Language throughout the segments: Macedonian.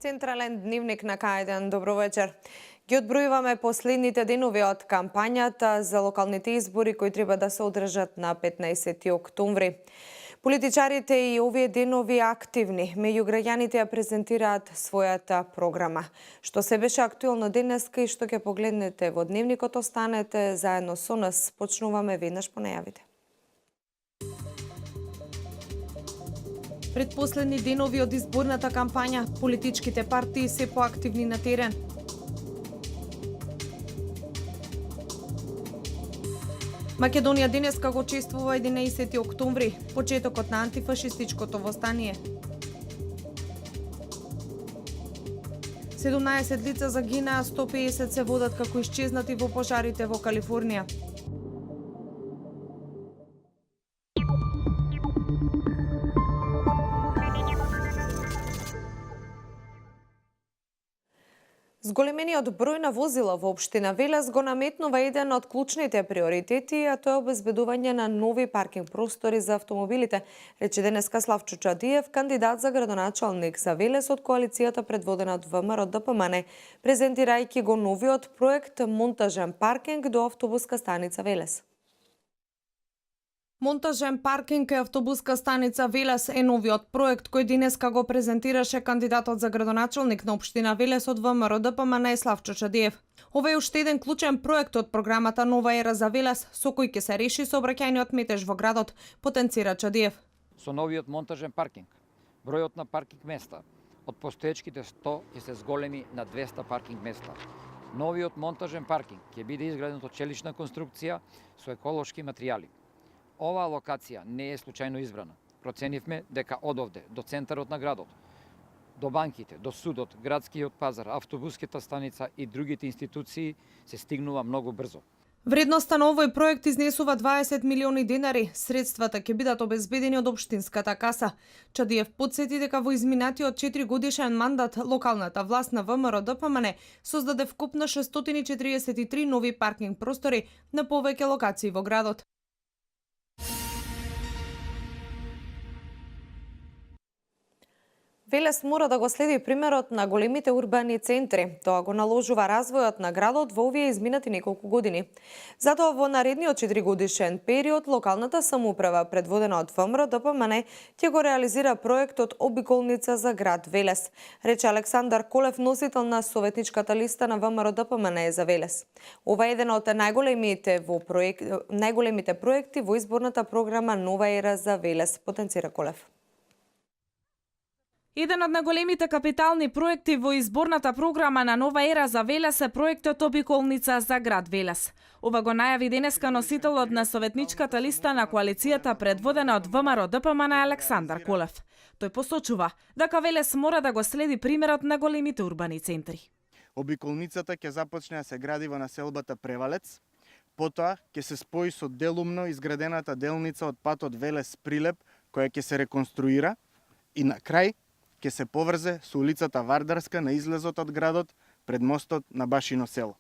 Централен дневник на К1. Добро вечер. Ги одбројуваме последните денови од кампањата за локалните избори кои треба да се одржат на 15 октомври. Политичарите и овие денови активни, меѓу граѓаните ја презентираат својата програма. Што се беше актуелно денеска и што ќе погледнете во дневникот, останете заедно со нас. Почнуваме веднаш по најавите. Предпоследни денови од изборната кампања, политичките партии се поактивни на терен. Македонија денеска го чествува 11 октомври, почетокот на антифашистичкото востание. 17 лица загинаа, 150 се водат како исчезнати во пожарите во Калифорнија. Зголемениот број на возила во општина Велес го наметнува еден од клучните приоритети, а тоа е обезбедување на нови паркинг простори за автомобилите, рече денеска Славчо Чадиев, кандидат за градоначалник за Велес од коалицијата предводена од ВМРО ДПМН, презентирајќи го новиот проект монтажен паркинг до автобуска станица Велес. Монтажен паркинг и автобуска станица Велес е новиот проект кој денеска го презентираше кандидатот за градоначалник на општина Велес од ВМРО ДПМН Славчо Чадиев. Ова е уште еден клучен проект од програмата Нова ера за Велес, со кој ќе се реши сообраќајниот метеж во градот, потенцира Чадиев. Со новиот монтажен паркинг, бројот на паркинг места од постоечките 100 ќе се зголеми на 200 паркинг места. Новиот монтажен паркинг ќе биде изграден од челична конструкција со еколошки материјали. Оваа локација не е случајно избрана. Проценивме дека од овде до центарот на градот, до банките, до судот, градскиот пазар, автобуската станица и другите институции се стигнува многу брзо. Вредноста на овој проект изнесува 20 милиони денари. Средствата ќе бидат обезбедени од општинската каса. Чадиев потсети дека во изминатиот 4 годишен мандат локалната власт на ВМРО ДПМН создаде вкупно 643 нови паркинг простори на повеќе локации во градот. Велес мора да го следи примерот на големите урбани центри. Тоа го наложува развојот на градот во овие изминати неколку години. Затоа во наредниот 4-годишен период локалната самоуправа предводена од ВМРО ДПМН ќе го реализира проектот Обиколница за град Велес, рече Александар Колев, носител на советничката листа на ВМРО ДПМН за Велес. Ова е еден од најголемите проекти во изборната програма Нова ера за Велес, потенцира Колев. Еден од најголемите капитални проекти во изборната програма на Нова ера за Велес е проектот Обиколница за град Велес. Ова го најави денеска носителот на советничката листа на коалицијата предводена од ВМРО ДПМН Александар Колев. Тој посочува дека Велес мора да го следи примерот на големите урбани центри. Обиколницата ќе започне да се гради во населбата Превалец, потоа ќе се спои со делумно изградената делница од патот Велес-Прилеп, која ќе се реконструира и на крај ќе се поврзе со улицата Вардарска на излезот од градот пред мостот на Башино село.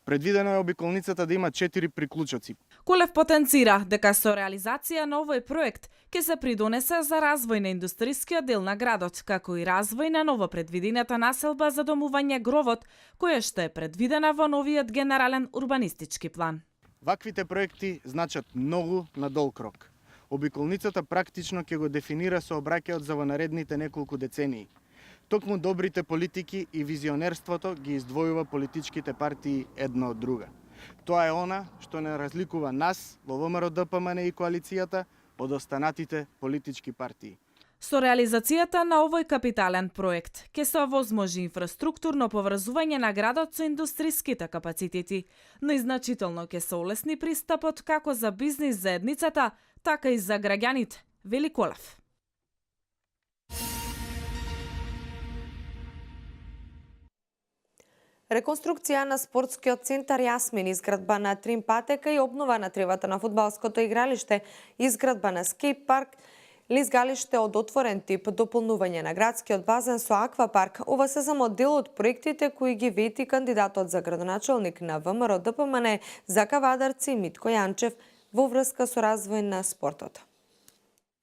Предвидено е обиколницата да има 4 приклучоци. Колев потенцира дека со реализација на овој проект ќе се придонесе за развој на индустријскиот дел на градот, како и развој на ново предвидената населба за домување Гровот, која што е предвидена во новиот генерален урбанистички план. Ваквите проекти значат многу на долг рок. Обиколницата практично ќе го дефинира сообраќајот за во наредните неколку децении. Токму добрите политики и визионерството ги издвојува политичките партии една од друга. Тоа е она што не разликува нас во ВМРО ДПМН и коалицијата од останатите политички партии. Со реализацијата на овој капитален проект ќе се овозможи инфраструктурно поврзување на градот со индустријските капацитети, но и значително ќе се олесни пристапот како за бизнис заедницата, така и за граѓаните, вели Колев. Реконструкција на спортскиот центар Јасмин, изградба на трим патека и обнова на тревата на фудбалското игралиште, изградба на скейт парк, лизгалиште од отворен тип, дополнување на градскиот базен со аквапарк. Ова се само дел од проектите кои ги вети кандидатот за градоначалник на ВМРО ДПМН за Кавадарци Митко Јанчев во врска со развој на спортот.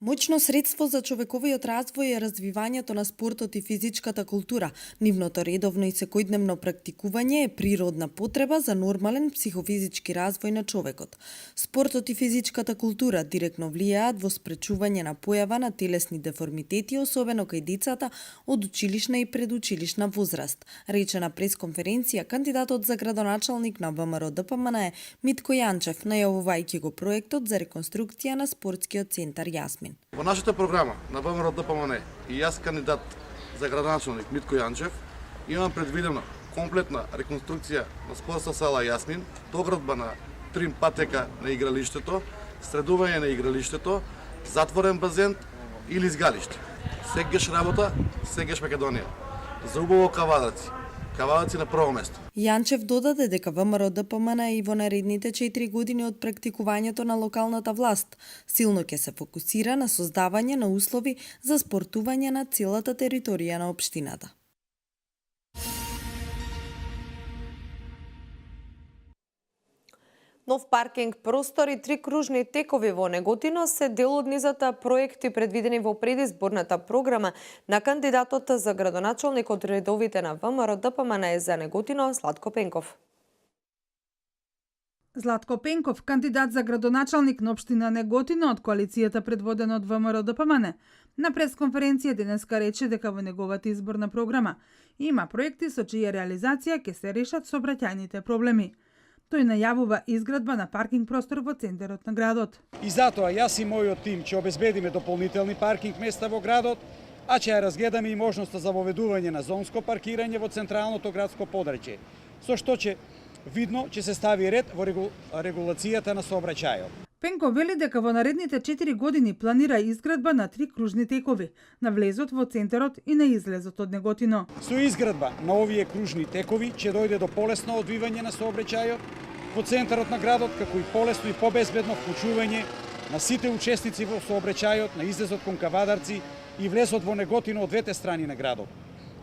Моќно средство за човековиот развој е развивањето на спортот и физичката култура. Нивното редовно и секојдневно практикување е природна потреба за нормален психофизички развој на човекот. Спортот и физичката култура директно влијаат во спречување на појава на телесни деформитети, особено кај децата од училишна и предучилишна возраст, рече на пресконференција кандидатот за градоначалник на ВМРО ДПМН Митко Јанчев, најавувајќи го проектот за реконструкција на спортскиот центар Јасмин. Во нашата програма на ВМРО ДПМН и јас кандидат за градоначалник Митко Јанчев имам предвидено комплетна реконструкција на спортска сала Јасмин, доградба на трим патека на игралиштето, средување на игралиштето, затворен базен или изгалиште. Сегаш работа, сегаш Македонија. За убаво Кавадарци на прво место. Јанчев додаде дека ВМРО ДПМН и во наредните 4 години од практикувањето на локалната власт силно ќе се фокусира на создавање на услови за спортување на целата територија на општината. Нов паркинг простор и 3 кружни текови во Неготино се дел од низата проекти предвидени во предизборната програма на кандидатот за градоначалник од редовите на ВМРО ДПМН за Неготино Златко Пенков. Златко Пенков, кандидат за градоначалник на општина Неготино од коалицијата предводена од ВМРО ДПМН, на пресконференција денеска рече дека во неговата изборна програма има проекти со чија реализација ќе се решат сообраќајните проблеми. Тој најавува изградба на паркинг простор во центарот на градот. И затоа јас и мојот тим ќе обезбедиме дополнителни паркинг места во градот, а ќе ја разгледаме и можноста за воведување на зонско паркирање во централното градско подрачје, со што ќе видно ќе се стави ред во регулацијата на сообраќајот. Пенко вели дека во наредните 4 години планира изградба на 3 кружни текови, на влезот во центарот и на излезот од Неготино. Со изградба на овие кружни текови ќе дојде до полесно одвивање на сообраќајот во центарот на градот, како и полесно и побезбедно вклучување на сите учесници во сообраќајот на излезот кон Кавадарци и влезот во Неготино од двете страни на градот,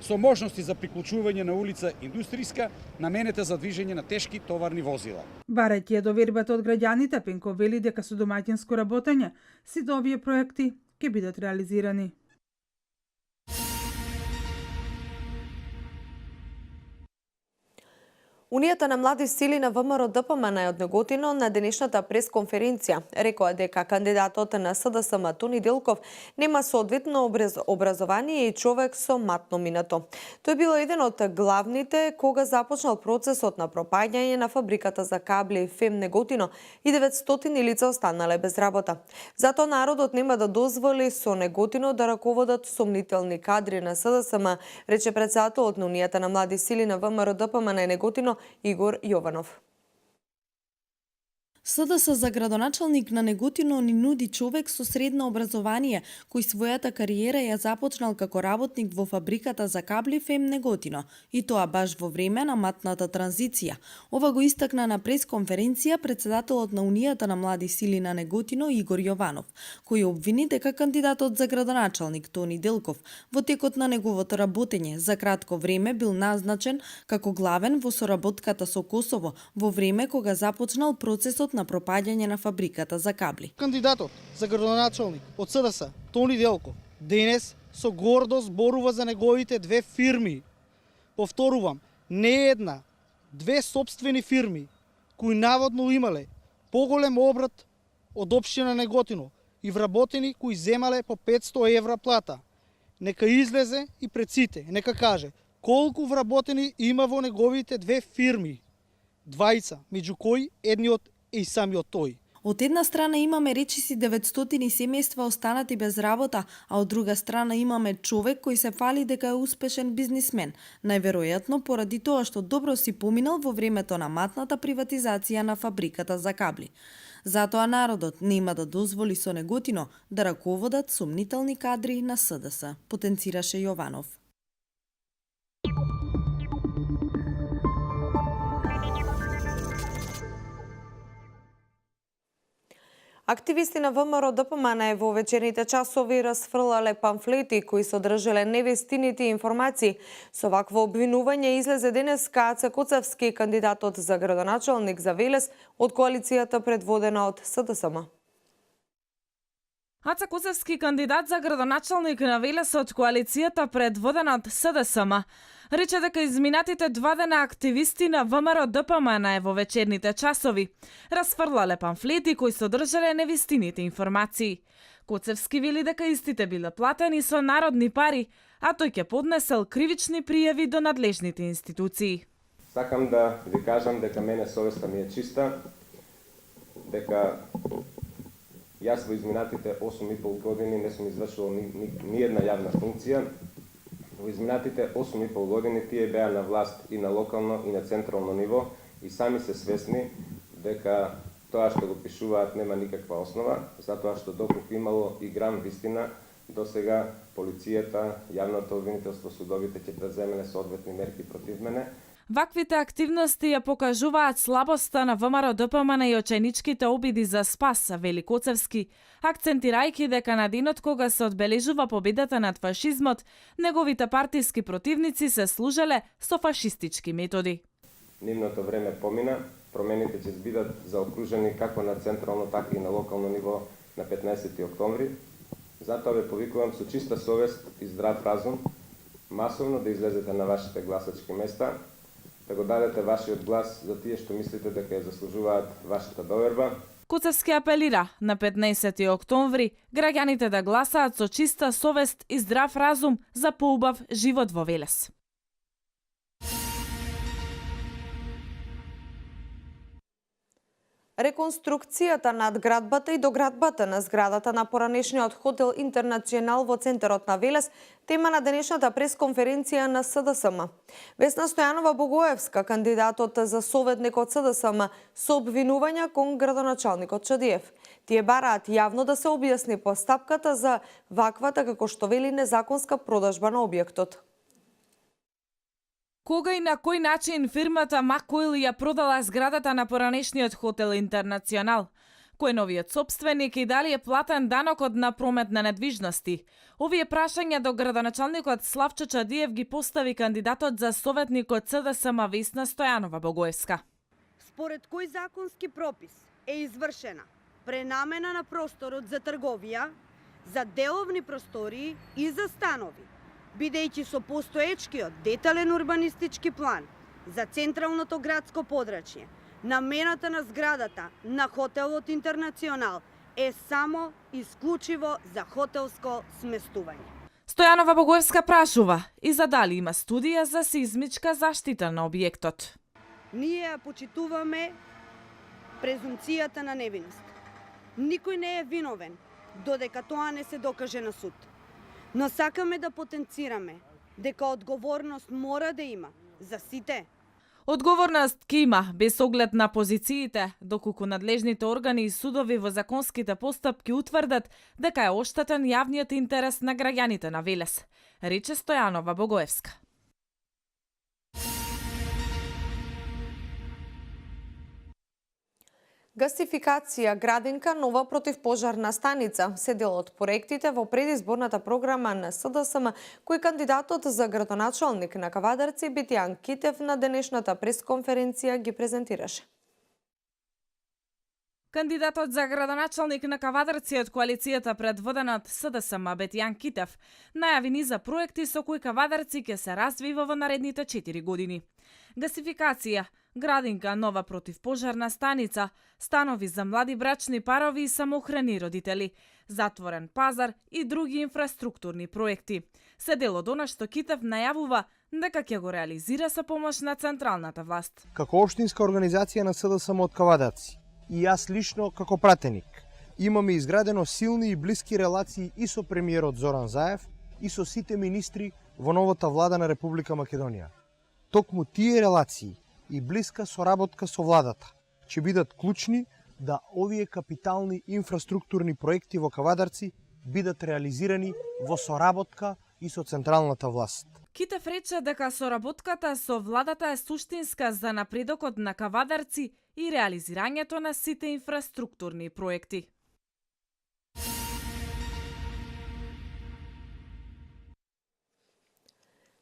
со можности за приклучување на улица Индустријска, наменета за движење на тешки товарни возила. Барајќи ја довербата од граѓаните, Пенко вели дека со домаќинско работење сите овие проекти ќе бидат реализирани. Унијата на млади сили на ВМРО ДПМН од Неготино на денешната пресконференција рекоа дека кандидатот на СДСМ Тони Делков нема соодветно образование и човек со матно минато. Тој бил еден од главните кога започнал процесот на пропаѓање на фабриката за кабли ФЕМ Неготино и 900 лица останале без работа. Затоа народот нема да дозволи со Неготино да раководат сомнителни кадри на СДСМ, рече председателот на Унијата на млади сили на ВМРО ДПМН Неготино Игор Јованов. СДС за градоначалник на Неготино ни нуди човек со средно образование, кој својата кариера ја започнал како работник во фабриката за кабли ФЕМ Неготино, и тоа баш во време на матната транзиција. Ова го истакна на пресконференција председателот на Унијата на млади сили на Неготино Игор Јованов, кој обвини дека кандидатот за градоначалник Тони Делков во текот на неговото работење за кратко време бил назначен како главен во соработката со Косово во време кога започнал процесот на пропаѓање на фабриката за кабли. Кандидатот за градоначалник од СДС Тони Делков денес со гордост зборува за неговите две фирми. Повторувам, не една, две сопствени фирми кои наводно имале поголем обрат од општина Неготино и вработени кои земале по 500 евра плата. Нека излезе и пред сите, нека каже колку вработени има во неговите две фирми. Двајца, меѓу кои едниот и самиот тој. Од една страна имаме речиси 900 семејства останати без работа, а од друга страна имаме човек кој се фали дека е успешен бизнисмен, најверојатно поради тоа што добро си поминал во времето на матната приватизација на фабриката за кабли. Затоа народот нема да дозволи со Неготино да раководат сомнителни кадри на СДС, потенцираше Јованов. Активисти на ВМРО ДПМН во вечерните часови расфрлале памфлети кои содржале невестините информации. Со вакво обвинување излезе денеска Аце Коцевски, кандидатот за градоначалник за Велес од коалицијата предводена од СДСМ. Аце Коцевски, кандидат за градоначалник на Велес од коалицијата предводена од СДСМ, рече дека изминатите 2 дена активисти на ВМРО ДПМН во вечерните часови расфрлале памфлети кои содржале невистините информации. Коцевски вели дека истите биле платени со народни пари, а тој ќе поднесел кривични пријави до надлежните институции. Сакам да ви кажам дека мене совеста ми е чиста, дека јас во изминатите 8,5 години не сум извршувал ни една јавна функција. Во изминатите 8,5 години тие беа на власт и на локално и на централно ниво и сами се свесни дека тоа што го пишуваат нема никаква основа, затоа што доколку имало и грам вистина, досега полицијата, јавното обвинителство, судовите ќе преземеле соодветни мерки против мене. Ваквите активности ја покажуваат слабоста на ВМРО ДПМН и очајничките обиди за спас, вели Коцевски, акцентирајќи дека на денот кога се одбележува победата над фашизмот, неговите партиски противници се служеле со фашистички методи. Нивното време помина, промените ќе бидат заокружени како на централно, така и на локално ниво на 15 октомври. Затоа ве повикувам со чиста совест и здрав разум, масовно да излезете на вашите гласачки места, да го дадете вашиот глас за тие што мислите дека ја заслужуваат вашата доверба. Коцевски апелира на 15 октомври граѓаните да гласаат со чиста совест и здрав разум за поубав живот во Велес. Реконструкцијата на надградбата и доградбата на зградата на поранешниот хотел Интернационал во центарот на Велес тема на денешната пресконференција на СДСМ. Весна Стојанова Богоевска, кандидатот за советник од СДСМ, со обвинувања кон градоначалникот Чадиев. Тие бараат јавно да се објасни постапката за ваквата, како што вели, незаконска продажба на објектот. Кога и на кој начин фирмата Макоил ја продала зградата на поранешниот хотел Интернационал? Кој е новиот собственик и дали е платен данокот на промет на недвижности? Овие прашања до градоначалникот Славчо Чадиев ги постави кандидатот за советник од СДСМ Весна Стојанова Богоевска. Според кој законски пропис е извршена пренамена на просторот за трговија, за деловни простории и за станови, бидејќи со постоечкиот детален урбанистички план за централното градско подрачје, намената на зградата на хотелот Интернационал е само исклучиво за хотелско сместување. Стојанова Богоевска прашува и за дали има студија за сеизмичка заштита на објектот. Ние ја почитуваме презумцијата на невиност. Никој не е виновен додека тоа не се докаже на суд. Но сакаме да потенцираме дека одговорност мора да има за сите. Одговорност ќе има без оглед на позициите, доколку надлежните органи и судови во законските постапки утврдат дека е оштетен јавниот интерес на граѓаните на Велес, рече Стојанова Богоевска. Гасификација градинка нова противпожарна станица се дел од проектите во предизборната програма на СДСМ, кој кандидатот за градоначалник на Кавадарци Битјан Китев на денешната пресконференција ги презентираше. Кандидатот за градоначалник на Кавадарци од коалицијата предводена од СДСМ Битјан Китев најави низа проекти со кои Кавадарци ќе се развива во наредните 4 години. Гасификација, градинка нова противпожарна станица, станови за млади брачни парови и самоохрани родители, затворен пазар и други инфраструктурни проекти. Се дел од она што Китев најавува дека ќе го реализира со помош на централната власт. Како општинска организација на СДСМ од Кавадарци и јас лично како пратеник имаме изградено силни и блиски релации и со премиерот Зоран Заев и со сите министри во новата влада на Република Македонија. Токму тие релации и блиска соработка со владата ќе бидат клучни да овие капитални инфраструктурни проекти во Кавадарци бидат реализирани во соработка и со централната власт. Китев рече дека соработката со владата е суштинска за напредокот на Кавадарци и реализирањето на сите инфраструктурни проекти.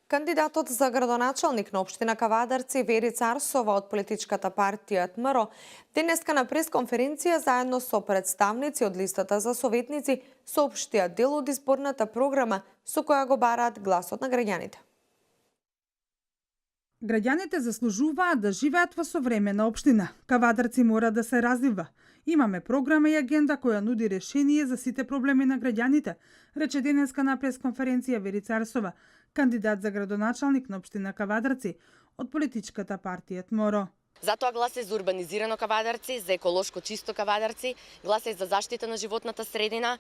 Кандидатот за градоначалник на општина Кавадарци Верица Арсова од политичката партија ТМРО денеска на пресконференција заедно со представници од листата за советници соопштија дел од изборната програма со која го бараат гласот на граѓаните. Граѓаните заслужуваат да живеат во современа општина. Кавадарци мора да се развива. Имаме програма и агенда која нуди решение за сите проблеми на граѓаните, рече денеска на пресконференција Верица Арсова, кандидат за градоначалник на општина Кавадарци од политичката партија ТМРО. Затоа гласај за урбанизирано Кавадарци, за еколошко чисто Кавадарци, гласај за заштита на животната средина,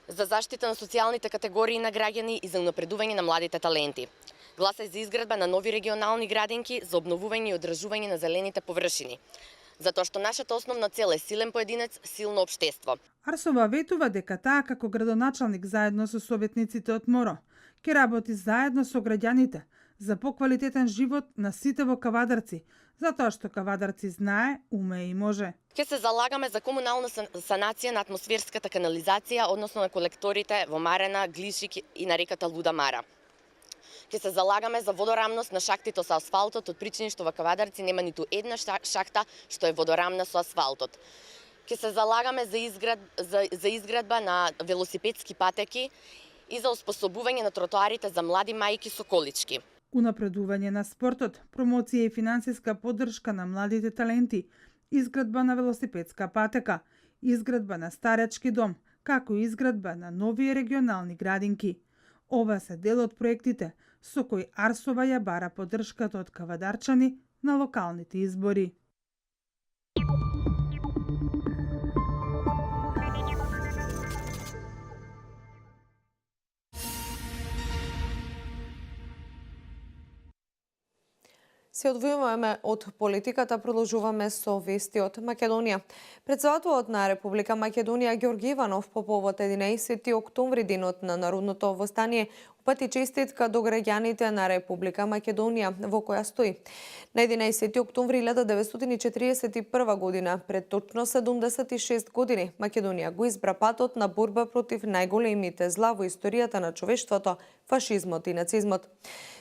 за заштита на социјалните категории на граѓани и за унапредување на младите таленти. Гласај за изградба на нови регионални градинки, за обновување и одржување на зелените површини. Затоа што нашата основна цел е силен поединец, силно општество. Арсова ветува дека таа како градоначалник заедно со советниците од ТМРО ќе работи заедно со граѓаните за поквалитетен живот на сите во Кавадарци, затоа што Кавадарци знае, уме и може. Ќе се залагаме за комунална санација на атмосферската канализација, односно на колекторите во Марена, Глишик и на реката Луда Мара. Ќе се залагаме за водорамност на шахтите со асфалтот, од причини што во Кавадарци нема ниту една шахта што е водорамна со асфалтот. Ќе се залагаме за изградба на велосипедски патеки и за оспособување на тротоарите за млади мајки со колички. Унапредување на спортот, промоција и финансиска поддршка на младите таленти, изградба на велосипедска патека, изградба на старечки дом, како и изградба на нови регионални градинки. Ова се дел од проектите со кои Арсова ја бара поддршката од кавадарчани на локалните избори. Се одвојуваме од политиката, продолжуваме со вести од Македонија. Председателот на Република Македонија Ѓорги Иванов по повод 11 октомври, денот на народното востание, упати честитка до граѓаните на Република Македонија, во која стои. На 11 октомври 1941 година, пред точно 76 години, Македонија го избра патот на борба против најголемите зла во историјата на човештвото, фашизмот и нацизмот.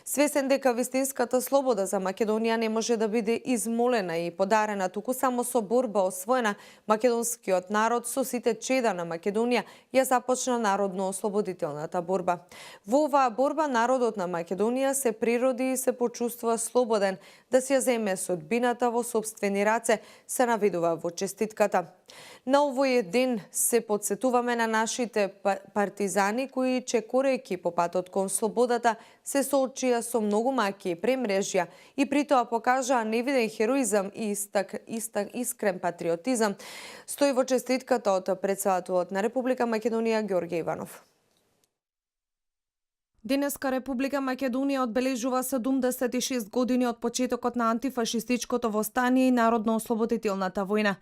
Свесен дека вистинската слобода за Македонија не може да биде измолена и подарена, туку само со борба освоена, македонскиот народ со сите чеда на Македонија ја започна народно-ослободителната борба. Во оваа борба народот на Македонија се природи и се почувствува слободен да си ја земе судбината во сопствени раце, се наведува во честитката. На овој ден се подсетуваме на нашите партизани кои, чекорејќи по патот кон слободата, се соочија со многу маки и премрежја и притоа покажаа невиден хероизам и искрен патриотизам, стои во честитката од председателот на Република Македонија Ѓорги Иванов. Денеска Република Македонија одбележува 76 години од почетокот на антифашистичкото востание и народно-ослободителната војна.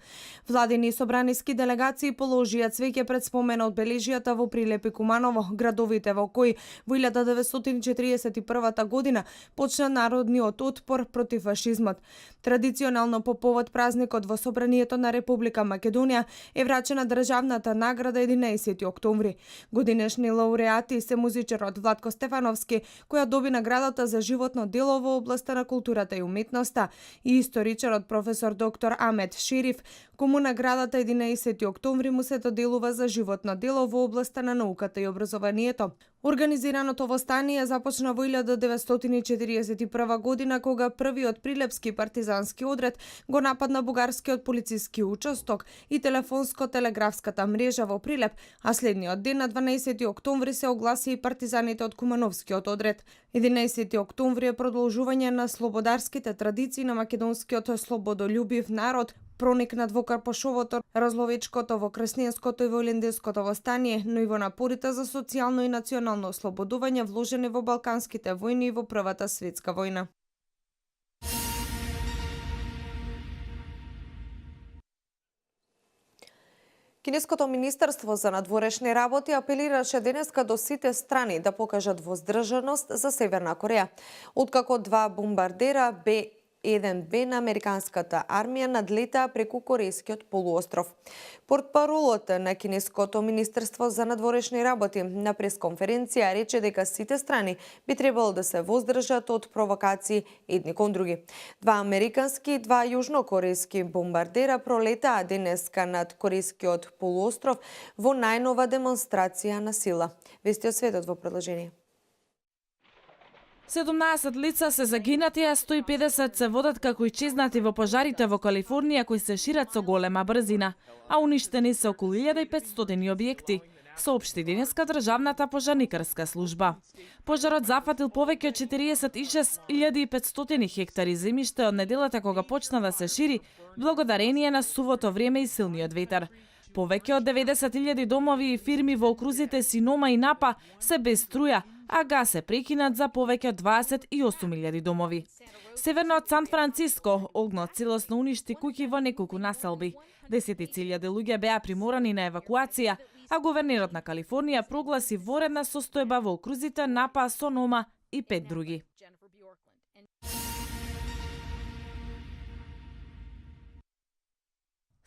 Владини и собраниски делегации положија цвеќе пред спомен одбележијата во Прилеп и Куманово, градовите во кои во 1941 година почна народниот отпор против фашизмот. Традиционално по повод празникот во собранието на Република Македонија е врачена државната награда 11 октомври. Годинешни лауреати се музичарот Владко Стефановски, која доби наградата за животно дело во областа на културата и уметноста, и историчарот професор доктор Амет Шериф, кому наградата 11 октомври му се доделува за животно дело во областа на науката и образованието. Организираното востание започна во 1941 година, кога првиот прилепски партизански одред го нападна бугарскиот полициски участок и телефонско-телеграфската мрежа во Прилеп, а следниот ден на 12 октомври се огласи и партизаните од Кумановскиот одред. 11 октомври е продолжување на слободарските традиции на македонскиот слободолюбив народ, проникнат во Карпашовото, Разловечкото, во Кресненското и во Илинденското востание, но и во напорите за социјално и национално ослободување вложени во Балканските војни и во Првата светска војна. Кинеското министерство за надворешни работи апелираше денеска до сите страни да покажат воздржаност за Северна Кореја, откако два бомбардера 1Б на американската армија надлетаа преку Корејскиот полуостров. Портпаролот на кинеското Министерство за надворешни работи на пресконференција рече дека сите страни би требало да се воздржат од провокации едни кон други. Два американски и два јужнокорејски бомбардера пролетаа денеска над Корејскиот полуостров во најнова демонстрација на сила. Вести од светот во продолжение. 17 лица се загинати, а 150 се водат како исчезнати во пожарите во Калифорнија кои се шират со голема брзина, а уништени се околу 1500 објекти, соопшти денеска Државната пожарникарска служба. Пожарот зафатил повеќе од 46.500 хектари земјиште од неделата кога почна да се шири, благодарение на сувото време и силниот ветар. Повеќе од 90.000 домови и фирми во окрузите Синома и Напа се без струја, а газ се прекинат за повеќе од 28.000 домови. Северно од Сан Франциско, огнот целосно уништи куќи во неколку населби. 10.000 луѓе беа приморани на евакуација, а гувернерот на Калифорнија прогласи воредна состојба во окрузите Напа, Сонома и 5 други.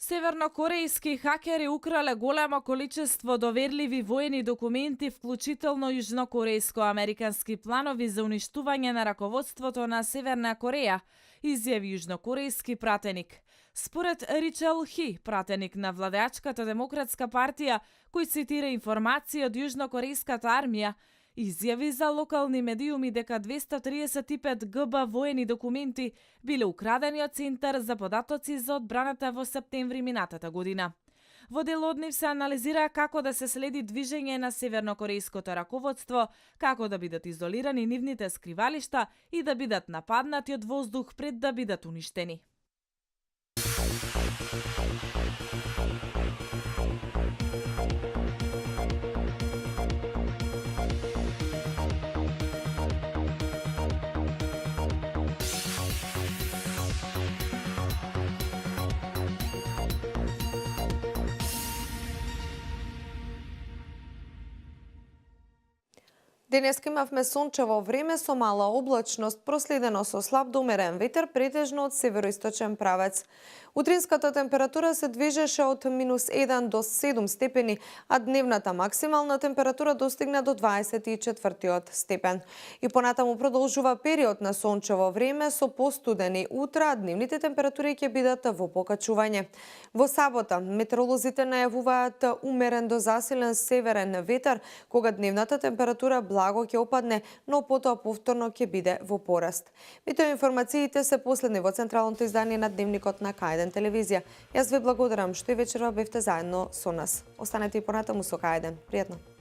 Севернокорејски хакери украле големо количество доверливи воени документи, вклучително јужнокорејско-американски планови за уништување на раководството на Северна Кореја, изјави јужнокорејски пратеник. Според Ричел Хи, пратеник на владеачката Демократска партија, кој цитира информации од јужнокорејската армија, изјави за локални медиуми дека 235 ГБ воени документи биле украдени од Центар за податоци за одбраната во септември минатата година. Во дел од нив се анализира како да се следи движење на севернокорејското раководство, како да бидат изолирани нивните скривалишта и да бидат нападнати од воздух пред да бидат уништени. Денеска имавме сончево време со мала облачност, проследено со слаб до умерен ветер, претежно од североисточен правец. Утринската температура се движеше од -1 до 7 степени, а дневната максимална температура достигна до 24 степен. И понатаму продолжува период на сончево време со постудени утра, а дневните температури ќе бидат во покачување. Во сабота метеоролозите најавуваат умерен до засилен северен ветер, кога дневната температура благо ќе опадне, но потоа повторно ќе биде во пораст. Метеоинформациите се последни во централното издание на Дневникот на К1 телевизија. Јас ви благодарам што и вечерва бевте заедно со нас. Останете и понатаму со К1. Пријатно.